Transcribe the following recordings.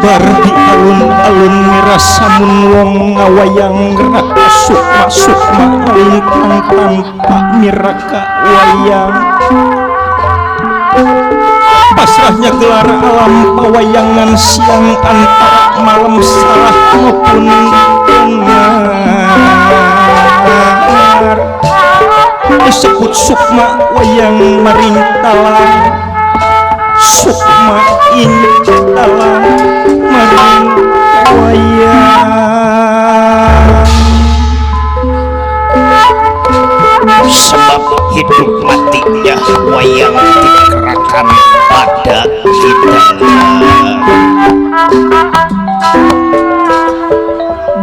bar di alun-alun ngirasamun wong ngawayang gerak sukma lintang tanpa miraka wayang pasrahnya gelar alam pawayangan siang antara malam salah maupun benar disebut sukma wayang marintalan sukma intalan maring wayang sebab hidup matinya wayang dikerahkan pada kita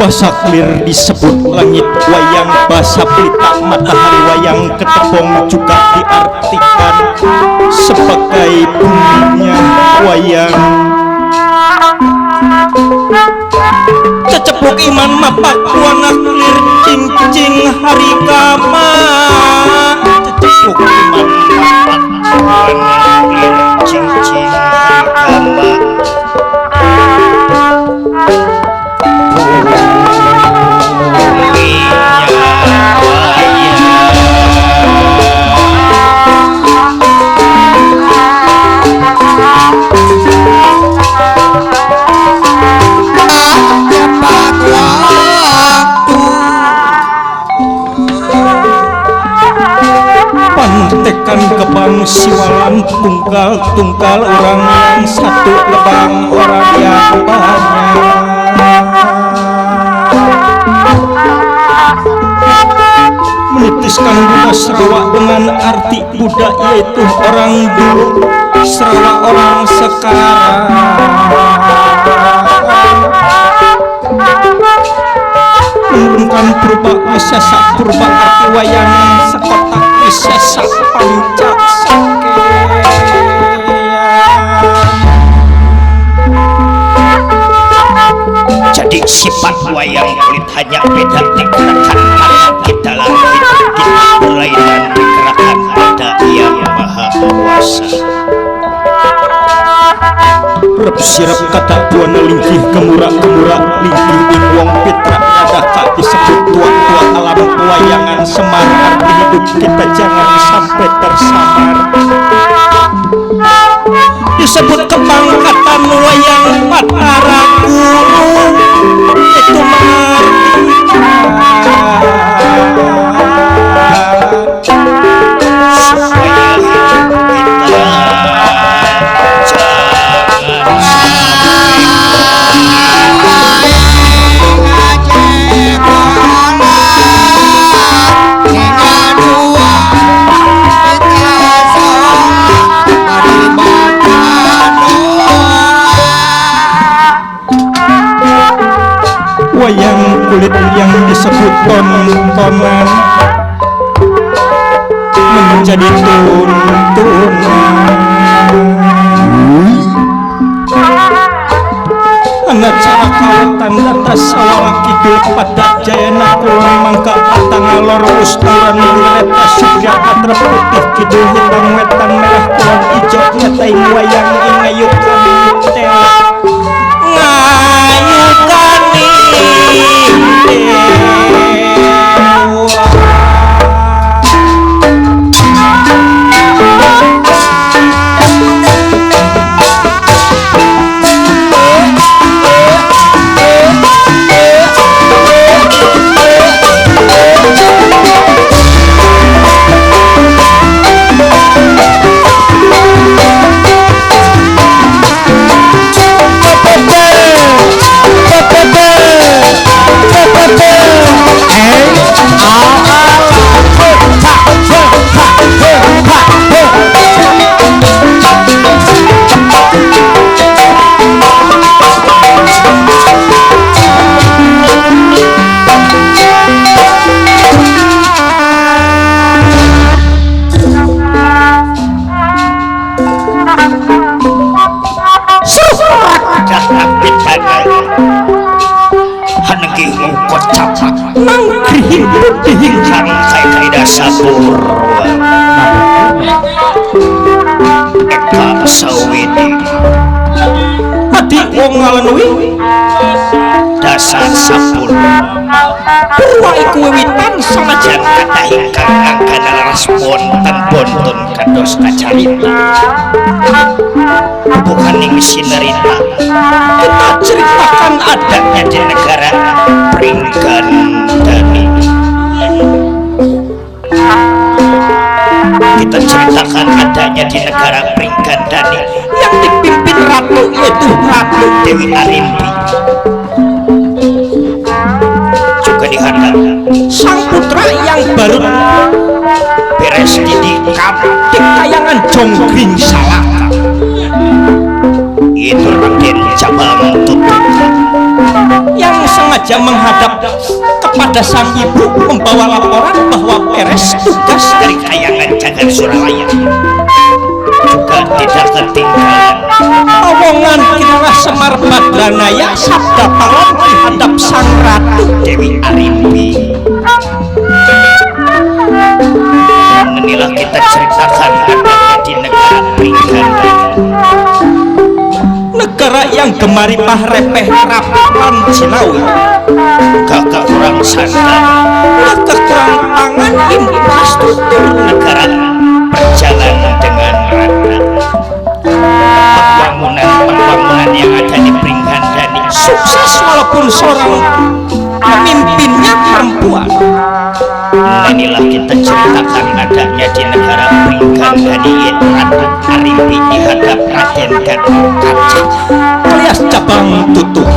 basa clear disebut langit wayang basa pelita matahari wayang ketepong juga diartikan sebagai buminya wayang cecepuk iman mapak wana clear cincing hari kama cecepuk iman mapak wana clear cincing hari kama tekan kebang siwalan tunggal orang yang satu lebang orang yang banyak menitiskan bunga Sarawak dengan arti Buddha yaitu orang dulu Sarawak orang sekarang menurunkan purba wisesa purba arti wayang sekotak wisesa pancak jadi sifat wayang kulit hanya beda digerakkan pada kita langit kita berlainan digerakkan pada yang maha kuasa rep sirap kata buana lingkih kemura lingkih ing wong pitra adaka disebut tua alam pewayangan semar arti hidup kita jangan sampai tersamar disebut kebangkatan wayang Batara Guru itu wayang kulit yang disebut tontonan menjadi tuntunan anak cara kawatan data sawang kidul pada jayana kulon mangka patang alor ustaran nileta surya patra putih kidul hitam wetan merah kulon ijo nyatain wayang ingayukan tela ngayukan Sapur Eka Sawidi adik wong ngalenui dasar sapul purwa iku wiwitan sanajan kathah ingkang anggana laras wonten bontun kados kacarita bukaning sinarita kita ceritakan adanya di negara Pringgandani. Kita ceritakan adanya di negara Pringgandani yang dipimpin ratu yaitu Ratu Dewi Arimbi. Juga dihadap sang putra yang baru beres didikap di kayangan Jonggring Salaka itu Raden Cabang Tutup yang sengaja menghadap kepada sang ibu membawa laporan bahwa beres tugas dari kayangan Jagat Suralaya. Juga tidak ketinggalan omongan Kirah Semar Badranaya sabda palang dihadap sang ratu Dewi Arimbi. Inilah kita ceritakan adanya di negara Pringgandani, negara yang gemari pahrepeh rapih lan jinawi gagah kurang sandang, gagah kurang pangan infrastruktur negara berjalan dengan rata. Pembangunan yang ada di Pringgandani sukses walaupun seorang pemimpinnya perempuan. Inilah kita ceritakan adanya di negara Pringgandani yaitu Ratu Arimbi dihadap Raden Gatu Kaca alias Cabang Tutup.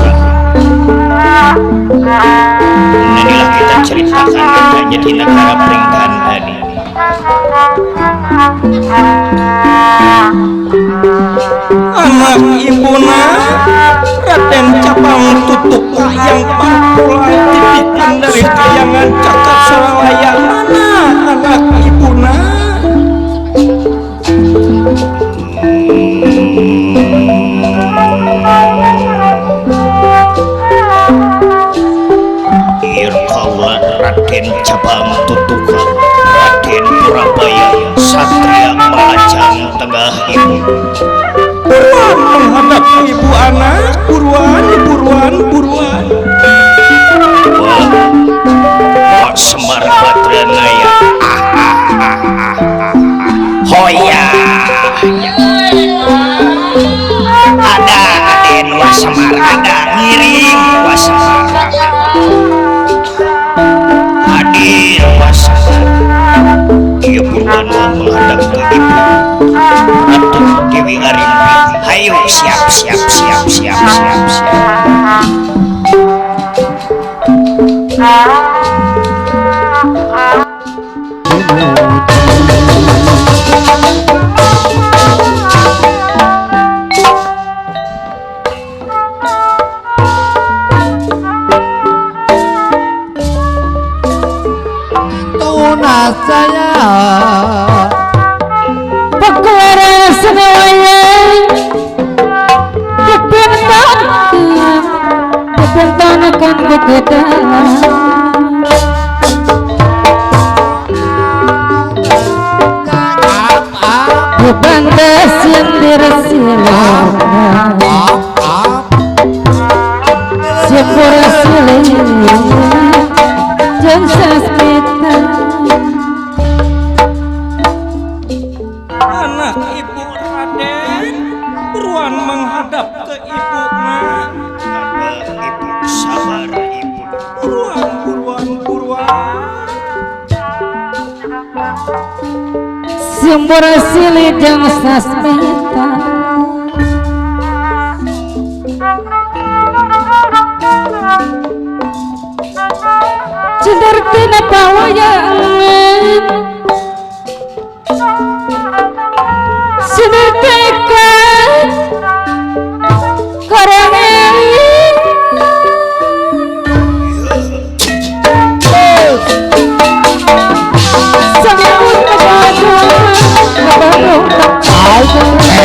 Inilah kita ceritakan adanya di negara Pringgandani. Anak ibuna Raden Cabang Tutup yang pangkulan dibikin dari kayangan Jagat Suralaya. Mana anak ibuna? Irkaula Raden Cabang Tutup Raden Purabaya Satria Malajang Tengah Ibu. Buruan menghadap ibu anak, buruan. Wah, Semar Badranaya. Hoya. Ada Aden Wasemar, ada ngiring Wasemar. Aden Wasemar. Ia buruan menghadap ke ibu Ratu Dewi Arimbi. Ayo siap. Tunas saya Pekara senawaya Kepentanakan kekedalan Bubanda sindir silakan Simbura silakan Jensas mita Anak ibu Raden buruan menghadap ke ibu nak. Ibu sabar ibu. Buruan. Simbura silih jensas mita Cedar tina pawayangan Sinetekan Karangan Sambut negara Baru tak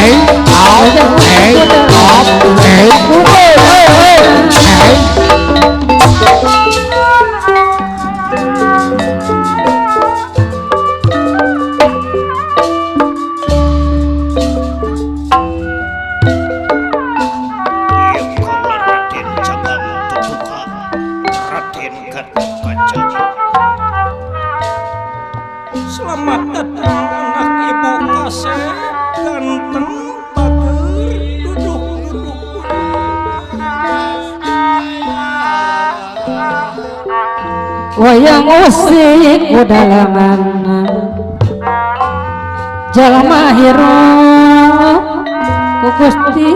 wayang musik udalaman jalma hirup ku Gusti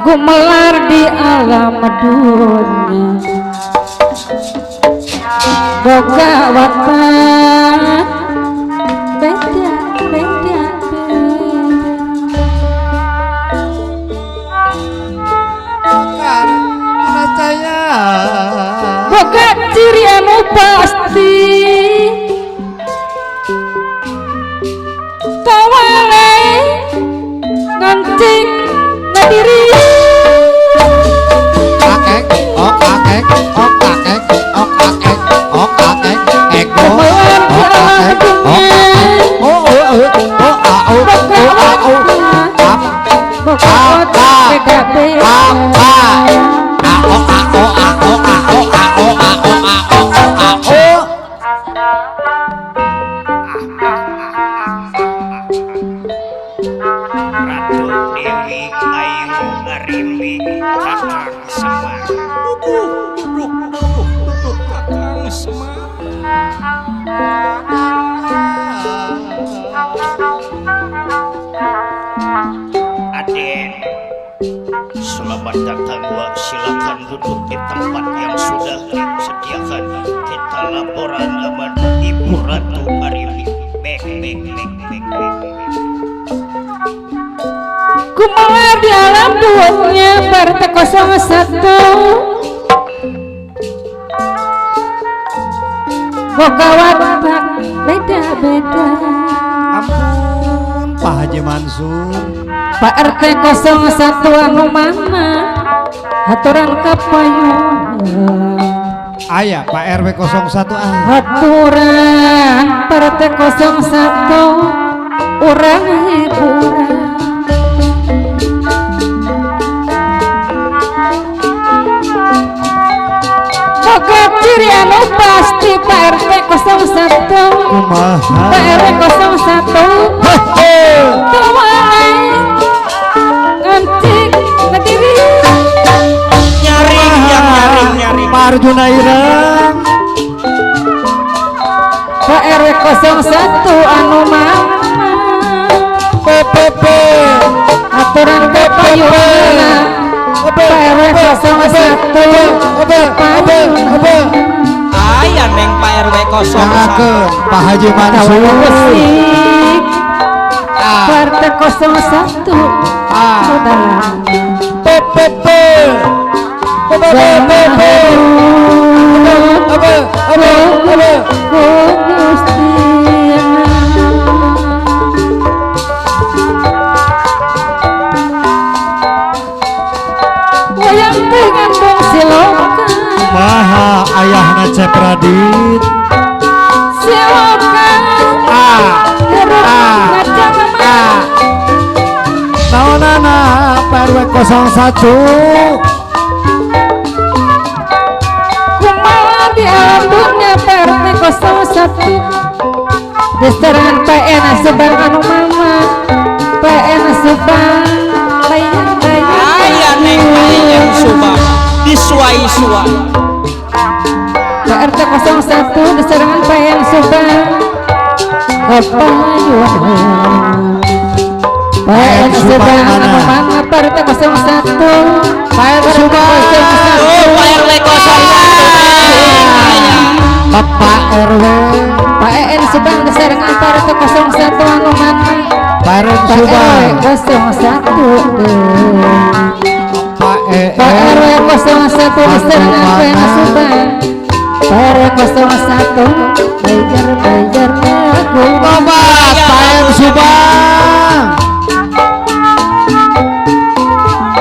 gumelar di alam dunia boga watak beda beda saya boga ciri anu pasti kawale ngancing ngadiri kakek oh kakek oh kakek oh kakek oh kakek ego kemelar di alam dunia boga watak beda beda Ratu Dewi Ayu Arimbi Kakang Semar. Duduk Kakang Semar. Aden, selamat datang Wak. Silakan duduk di tempat yang sudah disediakan. Kita laporan aman Ibu Ratu Arimbi. Bek. kumelar di alam dunia partai 01 boga watak beda beda Ampun Pak Haji Mansur Pak RT 01 anu mana haturan kapayun Ayah Pak RW 01 haturan RT 01 urang hiburan boga ciri anu pasti Pak RT 01 kumaha Pak RW 01 kawalai ngancing ngadiri Nyaring. Pak Arjuna Ireng Pak RW 01 anu mana PPP aturan kapayuna Pak RW 01 kapayuna Aya neng Pak RW 01. sangakeun Pak Haji Mansur musik partai 01 saudara PPP wayang ngandung siloka Maha ayahna Cep Radit siloka hiruk ngajak naonana PRW 01 kumaha di alam dunia partai 01 desaran PN Subang anu mama PN Subang layang Aya neng Layang Subang disuai-suai. PRT 01 diserangan PN Subang kapayun PN Subang anu mana PRT 01 PN Subang Pak RW 01. Bapak RW PN Subang diserangan PRT 01 anu mana Pak Pak Subang RW 01 Pak Pak RW 01 diserangan PN Subang Pak RW 01 Bejar aku Bapak Pak Subang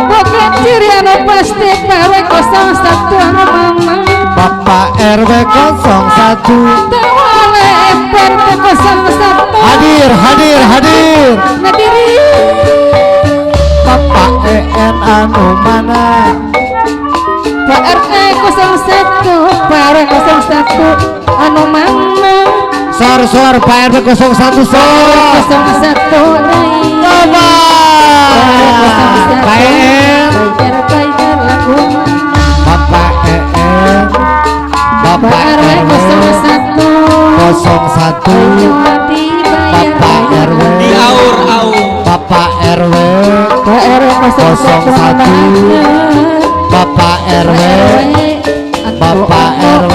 boga ciri anu pasti Pak RW 01 anu mama Bapak RW 01 tawale PRT 01 hadir ngadiri Bapak EN anu mana Pak RT 01 Pak RW 01 anu mana sor Pak RW 01 sor 01 Bapak Baik. Bayar lagu Bapak Bapak RW 01 01 Bapak RW Di aur-aur Bapak RW Pak RW 01 Bapak RW Bapak RW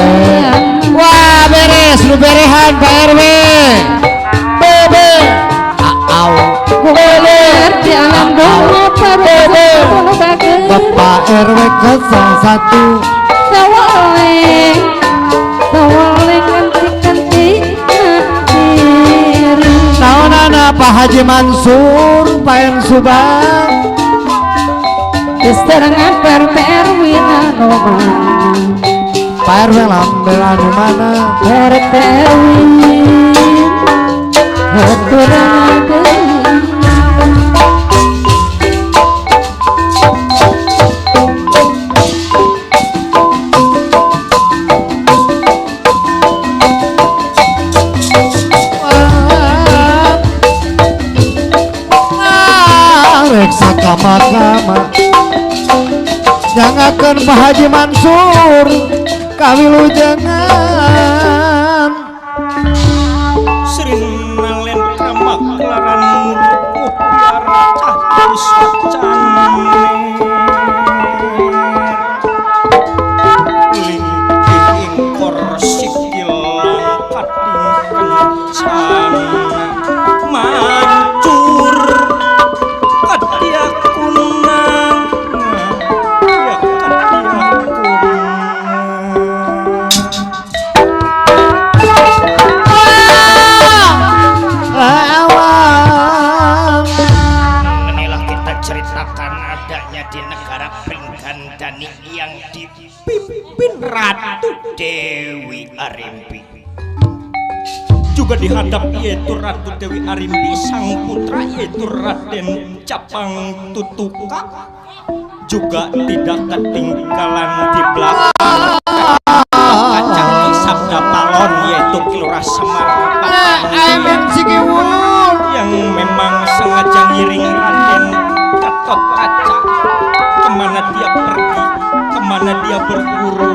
wah beres lu berehan Pak RW bebe au Gulir di alam dulu Bapak RW 01 Tawaleng ganti-ganti hadir naonana Pak Haji Mansur Pak En Subang Isterangan PRW anu mana Pak RW lambel anu mana PRW Haturan reksa kama-kama jangankan Pak Haji Mansur kawilu jangan Sering nalen kamaklaran muruku biara catus cane Lingking korsikil langkat kencana mancur kadia kunang ya kadia awam Inilah kita ceritakan adanya di negara Pringgandani yang dipimpin Ratu Dewi Arimbi. juga dihadap yaitu Ratu Dewi Arimbi, sang putra yaitu Raden Capang Tutuka, juga tidak ketinggalan di belakang kacang Sabda Palon yaitu Kilurah Semar yang memang sengaja ngiring Raden Gatot Kaca kemana dia pergi, kemana dia berguru,